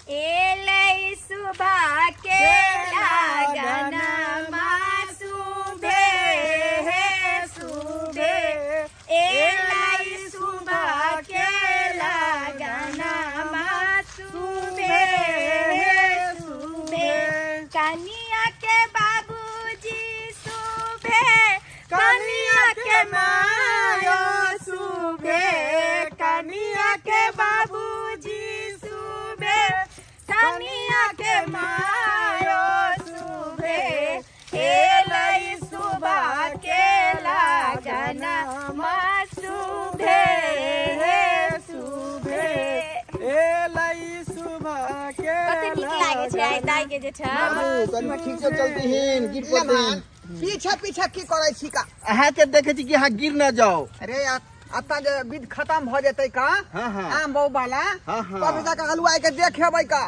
एलै सुबह के लगनमा सुबे हे सुबे, एलै सुबह के लगनमा सुबे हे सुबे। कनिया के बाबूजी सुबे, कनिया के मायो सुबे, कनिया के बाबूजी सुबे, कनिया के मायो सुबे, एलै सुबह के लगनमा सुबे हे सुबे। एलै सुबह के। कते नीक लागे छै आइ दाइ के जे छै। बाबू कनि ठीक से चलतीहीन, गिर पड़तीहीन। पीछे पीछे की करै छी का? अहाँके देखै छी कि अहाँ गिर न जाओ। अरे यार, अतः जे विध खत्म भऽ जेतै का, हाँ, हाँ। आम बहू वाला, हाँ, हाँ। तब जाके हलवाई के देखेबै का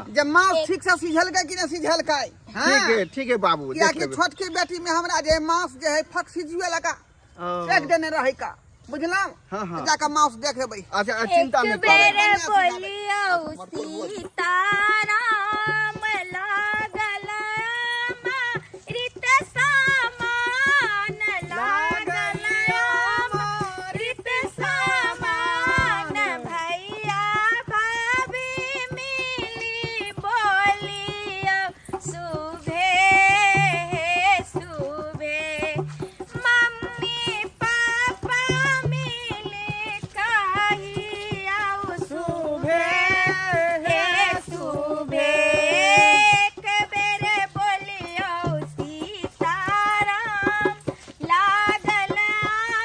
जे मांस ठीक से सिझलकै कि नहि सिझलकै। हाँ। ठीक है, ठीक है बाबू, देख कियाकि लेबै। छोटकी बेटी में हमरा जे मांस जे है फक सिझुए लगा ओ। फेंक देने रहै का, बुझलहुँ? हाँ, हाँ। जाके मांस देखेबै। अच्छा, अच्छा, चिंता एक नहीं बेर करू। बोलियौ सीताराम लागल अमृत समान, लागल अमृत समान, भैया भाभी मिली बोलियौ सुभे हे सुभे, मम्मी पापा मिले कहियौ सुभे हे सुभे। एक बेर बोलियौ सीताराम लागल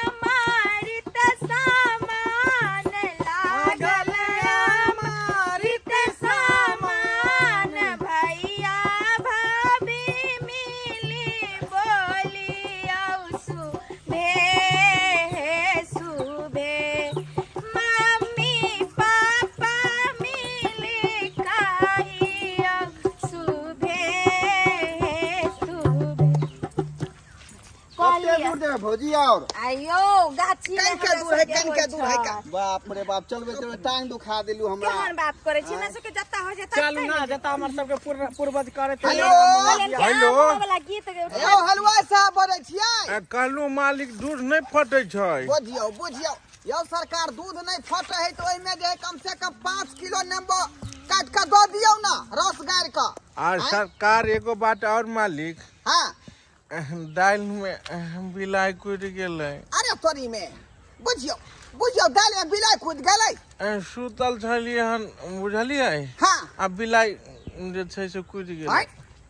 अमृत समान, लागल अमृत समान, भैया भाभी मिली बोलियौ सुभे हे सुभे, मम्मी पापा मिली कहियौ सुभे हे सुभे। कते दूर देबै भौजी और? आइयो गाछी में कन के हमरा दूर है, सबके कन के होइ दूर है का? छै। बाप रे बाप, चलबे चलबे टांग दुखा देलू हमरा। केहन बात करै छी, हमरा सबके जत्ता हो जेता। चलू ना, जता हमर सबके पूर्वज करे। हेलो। हेलो। वाला गीत। यौ हलवाई साहब बजै छियै? कहलहुँ मालिक, दूध नहि फटै छै। बुझियौ, बुझियौ यौ सरकार, दूध नहि फटै है तऽ ओहिमे जे है कम से कम 5 किलो नेबो काटि कऽ दऽ दियौ ने, रस गारि कऽ। आर सरकार, एगो बात और मालिक। हाँ। दालि में बिलाइ कुदि गेलै। अरे तोरी में, बुझियौ, बुझियौ, दालि में बिलाइ कूदि गेलै? सुतल छलियै हन, बुझलियै? हाँ। आ बिलाइ जे छै से कुदि गेलै। आँय,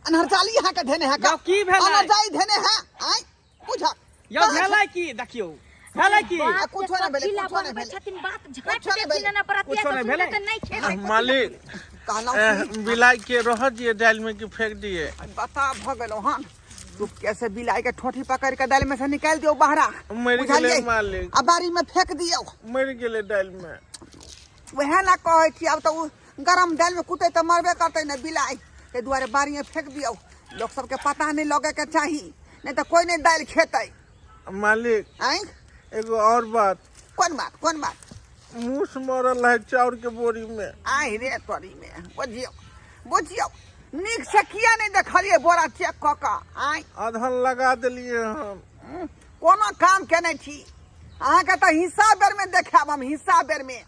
अनहरचाली अहाँके धेने है का? यौ, की भेलै? अनहरचाली धेने है? आँय, बुझ। यौ, भेलै की? देखियौ, भेलै की? आ, कुछो नहि भेलै, कुछो नहि भेलै। छथिन बात झाँपि कुछो नहि देथिन भेलै। ने बरतिया। कुछो नहि सब भेलै। सुनतै तऽ नहि खेतै। मालिक, कहलहुँ की? बिलाइ के रह दिए दालि में कि फेंक दिए? बता भऽ गेलहुँ हन। चुपके से बिलाई के ठोठी पकड़ के दालि में से निकालि दियौ बहरा। मरि गेलै। बुझलियै? मालिक। आ बाड़ी में फेंक दियौ। मरि गेलै दालि में। वएह ने कहै छी, आब तऽ ओ गरम दालि में कुटै तऽ मरबे करतै ने बिलाई। ताहि दुआरे बाड़ी में फेंक दियौ, लोक सबके पता नहि लगै के चाही, नहि तऽ कोइ नहि दालि खेतै। मालिक। आँय। एगो और बात। कोन बात, कोन बात? मूस मरल है चाउर के बोरी में। आहि रे तोरी में, बुझियौ, बुझियौ, नीक से किया नहि देखलियै बोरा चेक कऽ कऽ? आँय। अधन लगा देलियै हम। कोनो काम केने छी अहाँके तऽ हिस्सा बेर में देखायब हम, हिस्सा बेर में।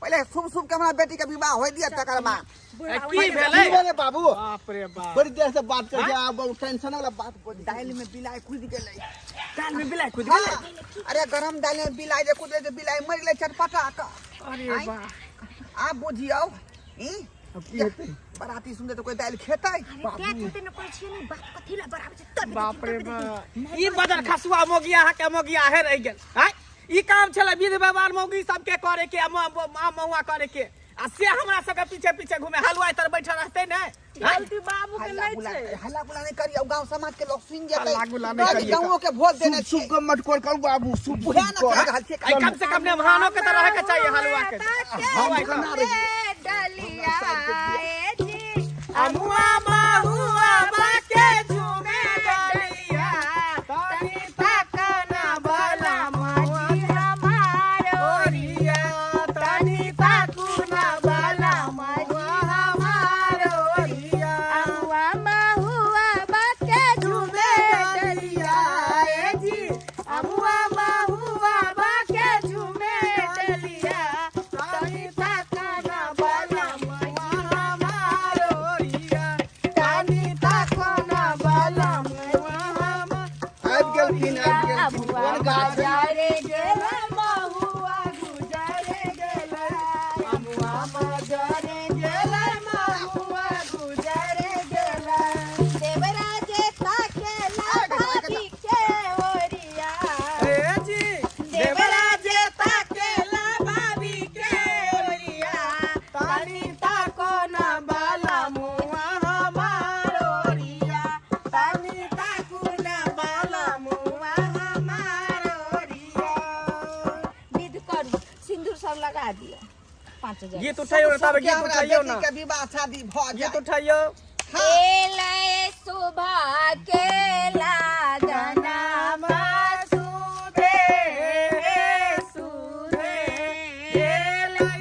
पहिले शुभ शुभ के हमरा बेटी के विवाह होय दिअ, तकर बाद। की की भेलै? भेलै बाबू? बाप रे बाप। बड़ी देर से बात कर, आब बहुत टेंशन वाला बात बोल। दालि में बिलाइ कूदि गेलै। दालि में बिलाइ कुदि गेलै? हाँ। अरे गरम दालि में बिलाइ जे कुदलै तऽ बिलाइ मरि गेलै चटपटा कऽ। अरे आँय? वाह। आब बुझियौ ई अब की हेतै? बराती सुनते तऽ कोइ दालि खेतै? अरे तें चलते ने कहै छियै ने, बात कथी ला बराबर छै तब। बाप रे बाप, ई बदर खसुआ मोगिया के मोगिया हे रहि गेल। आँय, ई काम छलै विध व्यवहार मौगी सबके करे के आ महुआ करे के, आ से हमरा सबके पीछे पीछे घूमे हलवाई तर बैठल रहते ने। गलती बाबू के हल्ला नहीं गुला छै। हल्ला गुला नहीं करियौ, गांव समाज के लोग सुनि जेतै। हल्ला गुला नहि दस करियौ। गाँवो के भोज देने शुभ छियै। शुभ के मटकोर करू बाबू, शुभ उएह शुभ ने कर। कहि रहल छियै। आई कम से कम नेमहानो के तऽ रहे के चाहिए हलवा के। हम केना रहियै? डलिया ए जी। अमुआ महुआ बाके झूमे डलिया, तनी ताकना बाला महुआ हमार ओरिया, तनी ताकुना बाला महुआ हमार। जाए गीत उठाइयो ने तब सबके गीत हमरा उठाइयो बेटी ना के विवाह शादी भऽ गीत जाए। उठाइयो। एलै सुबह के लागनमा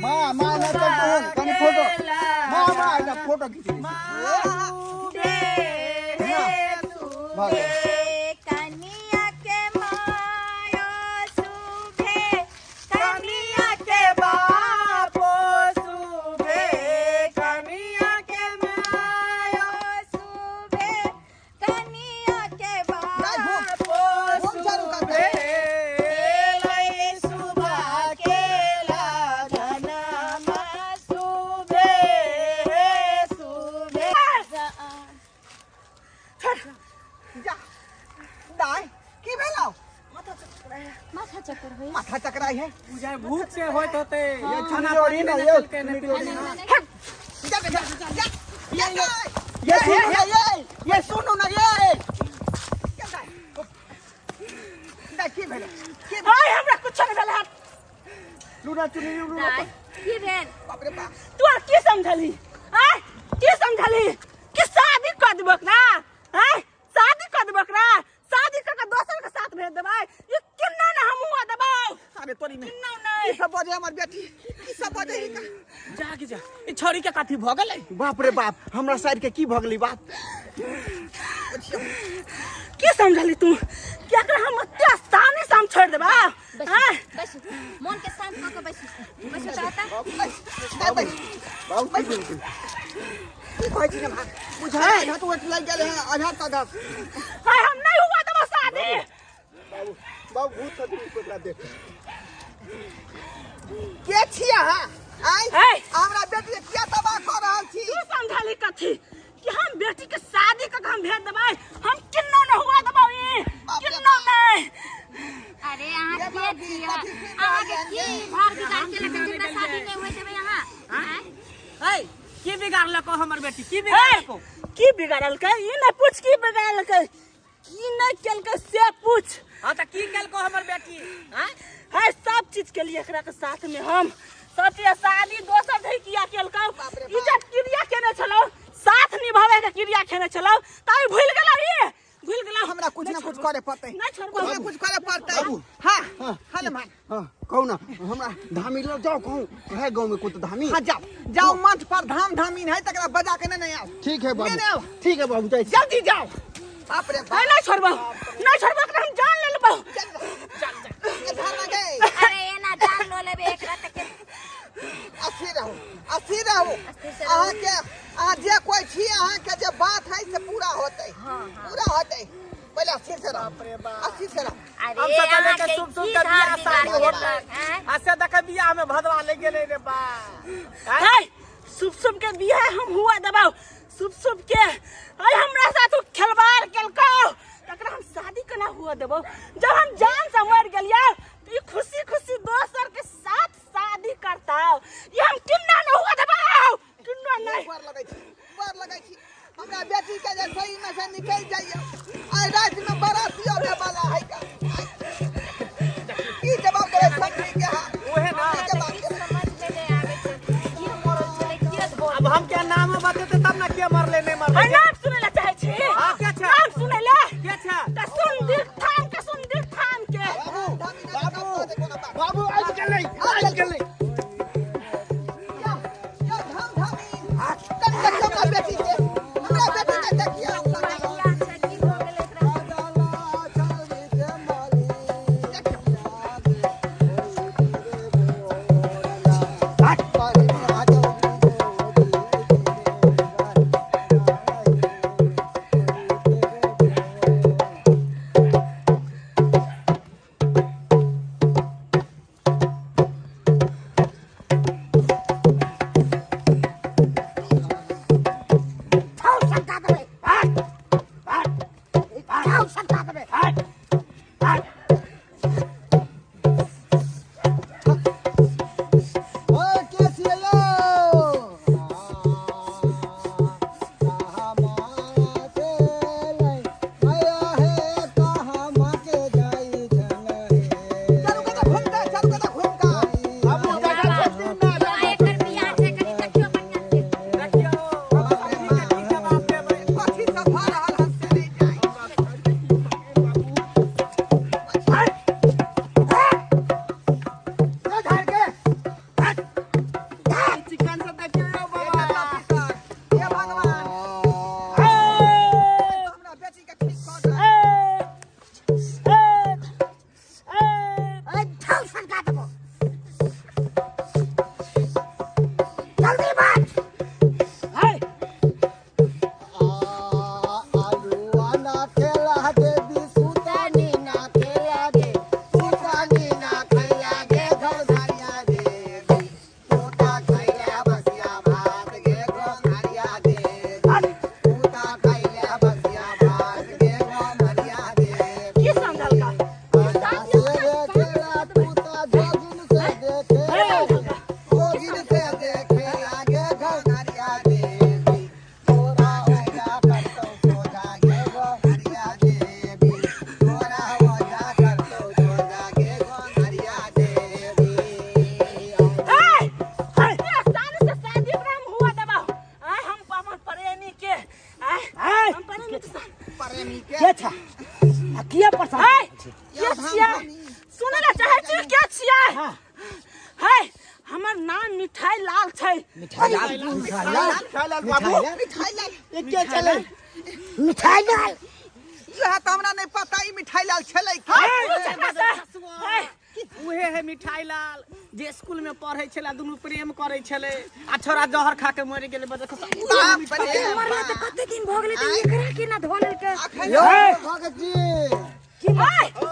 माँ माँ ना चलते हो कनी फोटो। माँ माँ एकटा फोटो खींच लै छी। भऽ गेल। कनिया के मायो सुभे, कनिया के बापो सुभे, कनिया के मायो सुभे, कनिया के जाय घूम। बापो घूम चारू कात। सुभे, एलै सुबह के लागनमा सुभे सुभे। जा दाय की भेलौ? माथा चक्कर होई। माथा चकराई है। बुझाय भूख से होइत होते। ये खाना चुनरी पानी ना, नहि ये खेलकै, नहि चुनरी पीलकै। हट जा जा जा जा ये जा। ये सुनू ना, ये सुनू ना, ये जा दाय। दाय की भेलौ? की भेलौ? आय हमरा कुछ नहीं भेल हट। लूना चुनरी लूना। दाय की भेल? बाप रे बाप। तू आर की समझली? आय की समझली कि शादी कर देबो ओकरा? आय शादी कर देबो ओकरा? शादी कर के दोसर के साथ भेज देबै? ई किन्ना ना हम हुआ देबै। अरे तोरी में किन्ना की नहीं। सब बजे हमर बेटी? की सब बजे ही का? जा के जा, ई छौड़ी के कथी भऽ गेलै? बाप रे बाप, हमरा साइड के की भऽ गेलै बाप? की समझली तू कि एकरा हम एते आसानी से हम छोड़ देबै? बस आय बस, मन के शांत कऽ के बैसू बैसू ताता। दाय बैस। बाबू की भेल? की कहै छी ने भाग बुझाय आधा तो लागि गेल है, आधा तऽ आधा। आय हम नहीं हुआ देबै शादी। बाबू बाबू भूत छथिन ओकरा देख। के छी अहाँ? आय ऐ! हमरा बेटी के किया तबाह कऽ रहल छी? तू समझली कथी कि हम बेटी के शादी कऽ के हम भेज देबै? हम किन्नो न हुआ देबै ई। बाप रे किन्नो बाप। नहीं। अरे अहाँ ये के बाबी, छियै? कथी सुनि अहाँ के रहल की छियै? घर बिगाड़ के लगे जितना शादी नहीं हुए देबै अहाँ? आँय? ऐ की बिगाड़लको हमर बेटी? की ऐ, बिगाड़लको? की बिगाड़लकै ई नहीं पूछ, की बिगाड़लकै की नहीं केलकै से पूछ। हाँ तऽ की केलको हमर बेटी? आँय? है सब चीज के लिए एकरा के साथ में हम सब चीज शादी दोसर धै किया केलकौ? बाप रे बाप। इज्जत क्रिया केने छलौ, साथ निभावे के क्रिया केने छलौ, ताई भूल गेलौ, ई भूल गेलौ। हमरा कुछ ना कुछ करे पड़तै। नहीं छोड़बौ। कुछ ना कुछ करे पड़तै। बाबू। हाँ हाँ। हाँ ले मान। हाँ कहू ना, हमरा धामी लग जाओ, कहूँ है गाँव में कोई तो धामी। हाँ जाओ जाओ, मंच पर धाम धामीन है तकरा बजा के नहीं आओ। ठीक है बाबू। नहीं आओ। ठीक है बाबू, जाइ छी। जल्दी जाओ। बाप रे है बाप। नहीं छोड़बौ, नहीं छोड़बौ, एकरा हम जान ले लेबौ। चल ये धाम में गए। अरे एना जान लो लेबै एकरा तऽ के। अस्थिर रहू, अस्थिर रहू। अस्थिर से रहू। अहाँ के अहाँ जे कोई छी, अहाँ के जे बात है से पूरा होतै। पूरा होतै। पहिले अस्थिर से रहू, अस्थिर से रहू। अरे हम सोचलियै अहाँ कि के शुभ शुभ की के धार बियाह बिगाड़ शादी देलक, होतै। आँय? आ से देख बियाह में भदवा ले गेलै रे बा। आँय? है शुभ शुभ के बियाह हम हुआ देबौ शुभ शुभ के। अरे हमरा साथ उ खिलवाड़ केलकौ तकरा हम शादी केना हुआ देबौ? जब हम जान से मर गेलियै तऽ ई खुशी खुशी दोसर के साथ शादी करतौ, ई हम किन्ना न हुआ देबौ, किन्ना नहीं। गोर लगै छी, गोर लगै छी। हमरा बेटी के जे सही में से निकलि जाइए। आइ राति में बराती अबै वाला है का? की जवाब देबै समझी के? हाँ उहे ना। की जवाब किछु देबै? समझ में नहि आबै छै के मरल छलै के धोल। अब हम क्या नाम बतेते तब ना के मरले नहीं मरले। है नाम सुनै लए चाहै छी? हाँ, के छै? नाम सुनै लए? के छै? तऽ सुन दिल थाम के, सुन दिल थाम के। बाबू धामी ना बाबू काम कऽ दे कोनो बात। बाबू आबि गेलै, आबि गेलै। या या धाम धामी कनि देखियौ हमरा बेटी के, हमरा बेटी के देखियौ। बियाह छै की भऽ गेलै एकरा? देखियौ। चलू कतऽ घुमि कऽ, चलू कतऽ घुमि कऽ। बाबू दादा छथिन ना। एकर बियाह मिठाई लाल बाबू मिठाई लाल ई के छलै मिठाई लाल इएह तऽ हमरा नहि पता ई मिठाई लाल छलै की पूछ एकरा से। हे, उहे है मिठाई लाल जे स्कूल में पढ़े छलै दुनू प्रेम करे छलै आ छोरा जहर खा के मरि गेलै बदर खसुआ। बाप रे मरला तऽ कते दिन भऽ गेलै तऽ एकरा केना धो लेलकै अखन यौ भगत जी हे, तू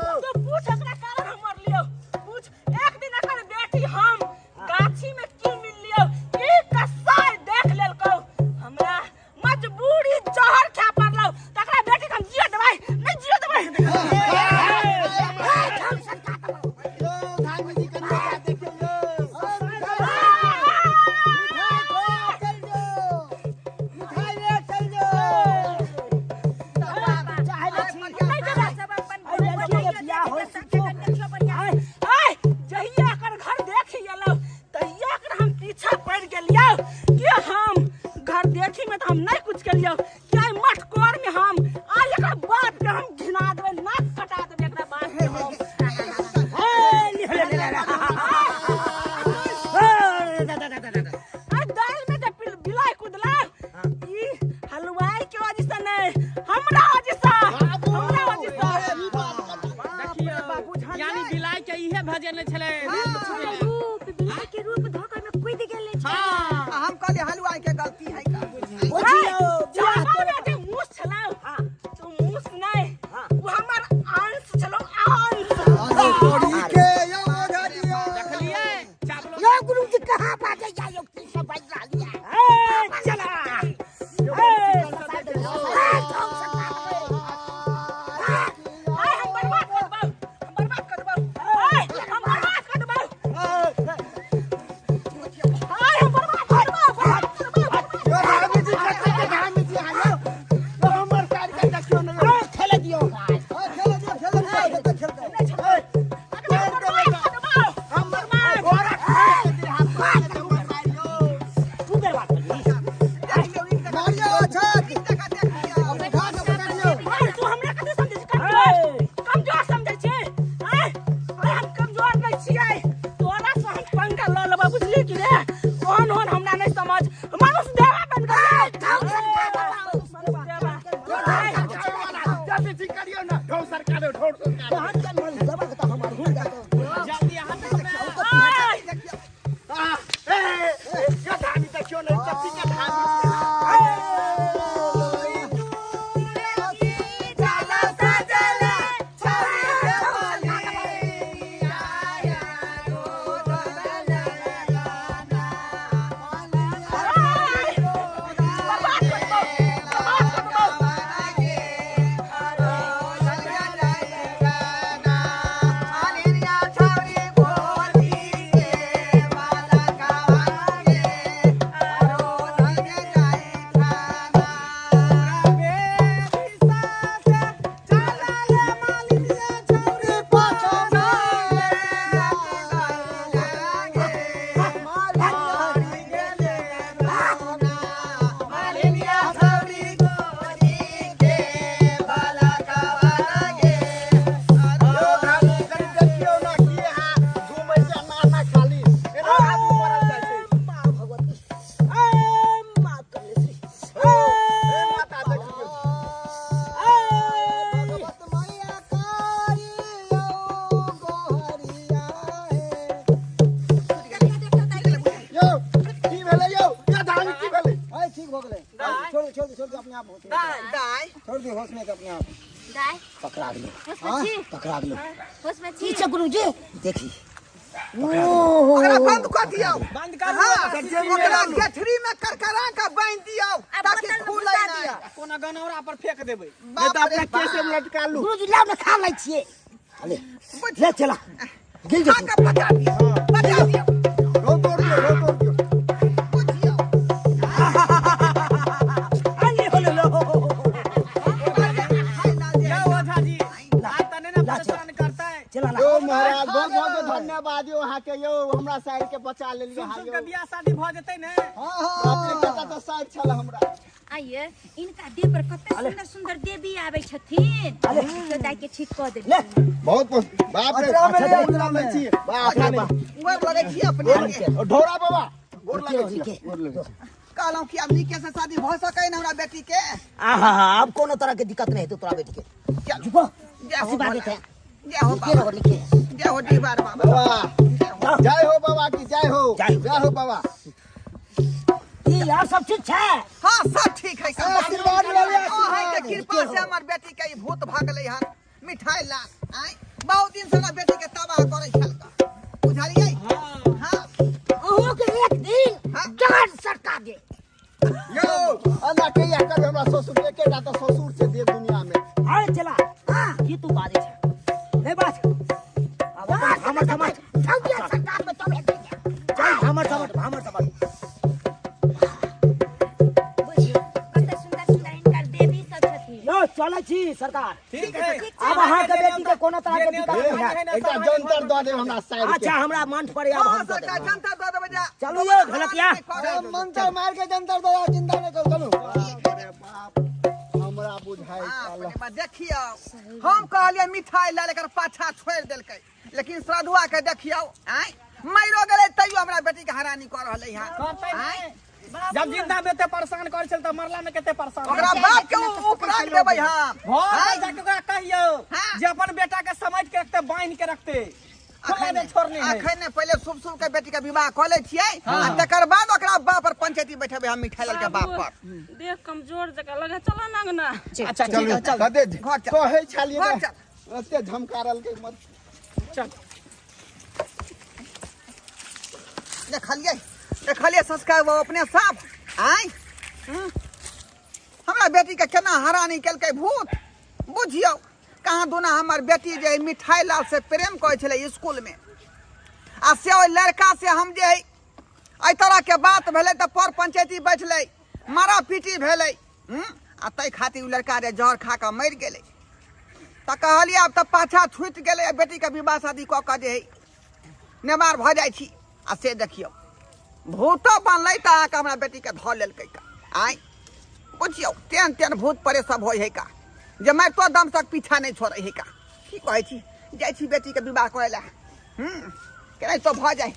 पूछ एकरा कारण हम मरलियौ पूछ एक दिन एकर बेटी हम गाछी में की मिललियौ ई कसाई देख लेलकौ हमरा मजबूरी जहर खाय पड़लौ तकरा बेटी के हम जियो देबै नहि जियो देबै यौ धामी जी कनि एकरा देखियौ यौ मिठाई चल जो मिठाई ले चल जो सब अपन बियाह होय देखियो बढ़िया आय जहिया एकर घर देखी एलौ तहिया एकर हम पीछा पड़ि गेलियौ कि हम घर देखी में तऽ हम नहि कुछ केलियौ कि आइ मटकोर में हम आइ एकर बाप के हम घिना देबै नाक कटा देबै एकरा बाप के हम आइ दालि में जे बिलाइ कुदला ई हलवाई के वजह से नहि हमरा वजह से हमरा वजह से ई बात देखियौ यानी बिलाइ के इहे भजन छलै रूप बिलाइ के रूप धऽ कऽ ओहिमे कुदि गेलै छै हाँ हम कहलियै हलवाई के गलती है का चावल में जे मूस छलौ तो मूस नहि ओ हमर अंश छलौ अंश अरे तोरी के यौ ओझा जी यौ देखलियै चावलो यो गुरुजी कहाँ बाजे जायो की सब बाज रहल या ए चला ए आय हम बर्बाद कर देबौ हम बर्बाद कर देबौ आय हम बर्बाद कर देबौ आय हम बर्बाद कर देबौ बर्बाद कर देबौ यौ धामी जी कथी के धामी जी अहाँ यौ यौ हमर साइड के देखियौ ने यौ खेले दियो हाँ, खेले दियौ खेले दियौ जते खेलतै एकरा बर्बाद कर देबौ हमर घोड़ा खा के हाथ पर के हमर साइड यौ तू बर्बाद कर दी मारियो अच्छा देखा देख लियौ उठा के पकड़ियौ आय तू हमरा कथी समझै छी कमजोर कमजोर समझै छी आय आय हम कमजोर नहि छियै तोरा से हम पंगा लऽ लेबै बुझली कि रे ओहन ओहन हमरा नहि समझ मनुष्य देवा बन गेलै मनुष्य देवा आय, जल्दी ठीक करियौ ना ढोल सरकार ढोल सरकार हाथ के मन दबा के हमार हुल जातो जल्दी अहाँ आय आ, ए ए, यौ धामी देखियौ ने कथी के धामी बर्बाद कर देबौ बर्बाद कर देबौ यौ धामी कनि देखियौ ने की अहाँ घुमै छै ना ना खाली एना आदमी मरल जाइ छै माँ भगवती ए माँ कमलेश्वरी ए माता देखियौ भगवत मैया कारी यौ गोहरिया हे यौ की भेलै यौ यौ धामी की भेलै अरे ठीक हो गेलै छोड़ दे छोड़ दे छोड़ दे अपने आप होश में दाय छोड़ दे होश में अपने आप दाय पकड़ा गेलो होश में छी पकड़ा गेलो होश में की छी छै गुरुजी देखी ओकरा बंद कऽ दियौ बंद कर हाँ ओकरा गेठरी में करकरा के बांधि दियौ आ ताकि बोतल में खुलै घुसा नहि दियौ। कोनो गनौरा पर फेंक देबै नहि तऽ बाप रे अपना केसे में लटका लू गुरुजी लाओ ना खा लै छियै अरे ले चला गिल खा जो के बचा दियौ बचा दियौ रो तोड़ दियौ रो तोड़ दियौ बुझियौ यौ ओझा जी आइ तऽ नहि ने परेशान करतै चला ला यौ महाराज बहुत बहुत धन्यवाद यौ अहाँके यौ हमरा साइड के बचा लेलियै सुन अहाँ सुन यौ के बियाह शादी भऽ जेतै ने अपने के तऽ साइड छल हमरा आइए इनका देह पर कते सुंदर सुंदर देवी आबै छथिन तो दाई के ठीक कऽ ले देबै बहुत बाप रे अच्छा, अच्छा उतरा लै छी बाप रे बाप गोर लगै छी अपने के ढोरा बाबा गोर लगै ठीक छी है। गोर लगै छी कहलहुँ कि आब नीके से शादी भऽ सकै ने हमरा बेटी के। आहा, आब कोनो तरह के दिक्कत नहीं हेतौ तोरा बेटी के। चलू। झुको। जय हो आशीर्वाद भोला। देते। जय हो नीके रहो, बाबा। नीके। जय हो डीहबार बाबा। बाबा जय हो बाबा की जय हो। जय हो। जय हो बाबा। की यार सब ठीक छै? हाँ सब ठीक है। सब आशीर्वाद ले ले, अहाँ के आशीर्वाद। कृपा से हमर बेटी के ई भूत भागलै हन मिठाई लाल। आय बहुत दिन से ना बेटी के तबाह करै छल का, बुझलियै? हाँ। अहूँ के एक दिन हाँ। जान सरका दे। यौ अना के या कर हमरा ससुर एकेटा तऽ ससुर छै देव दुनिया में। अरे चला। हाँ। की तू बाजै छै? नहि बाज। आब अपन हमर समाज छौड़िया सरकार में तब हेतै। चल हमर समाज, हमर समाज। बुझियौ कते सुन्दर सुन्दर हिनकर देवी सब छथिन। यौ चलै छी सरकार। ठीक है। आब अहाँके बेटी के कोनो तरह के दिक्कत नहि हैत। एकटा जंतर दऽ देब हमरा साइड के। अच्छा हमरा मंच पर आब हाँ हम दऽ सरकार देब। जनता दऽ देबै जा। चलू यौ ढोलकिया। मंत्र मार के जंतर दऽ दे, चिंता नहि करू, चलू। बाप रे बाप, हमरा बुझाइ छल। बाप रे बाप, देखियौ हम कहलियै मिठाई लाल एकर पाछा छोड़ि देलकै, लेकिन श्रद्धुआ के देखियौ आँय मरियो गेलै तैयो हमरा बेटी के हरानी कऽ रहलै हन। करतै आँय? नहि। जब जिंदा में एते परेशान करै छल तऽ मरला में कते परेशान। ओकरा बाप के उपराग देबै हम। घर आँय? पर जाके ओकरा कहियौ हाँ। जे अपन बेटा के समेट के रखते, बांध के रखते, खुला अखन नहि छोड़ने है। अखन नहि, पहिले शुभ शुभ के बेटी के विवाह कऽ लै छियै आ तकर बाद ओकरा बाप पर पंचायती बैठेबै हम मिठाई लाल के बाप पर। देह कमजोर जकाँ लगे, चलो ना अंगना। अच्छा ठीक है, चल। कते घर चल। कहै छलियै घर ने, चल। ओते झमकारल के मत। चल। देखलियै, देखलियै संस्कार बाबा अपने साफ। आँय हमरा बेटी के केना हरानी केलकै भूत। बुझियौ कहाँ दुना हमर बेटी जे मिठाई लाल से प्रेम करै छलै स्कूल में, आ से ओहि लड़का से हम जे एहि तरह के बात भेलै तऽ पर पंचायती बैठलै, मारा पीटी भेलै, आ ताहि खातिर ओ लड़का जे जहर खा कऽ मरि गेलै। तऽ कहलियै आब तऽ पाछा छूटि गेलै, आ बेटीके विवाह शादी कऽ कऽ जे हइ नेमार भऽ जाइ छी। आ से देखियौ भूतो बनलै तऽ अहाँके हमरा बेटीके धऽ लेलकै का। आँय बुझियौ तेहन तेहन भूत परे सब होइ हइ का जे मारितो दम तक पीछा नहि छोड़ै हइ का। की कहै छी, जाइ छी बेटीके विवाह करै लए। केनाहितो भऽ जाइ।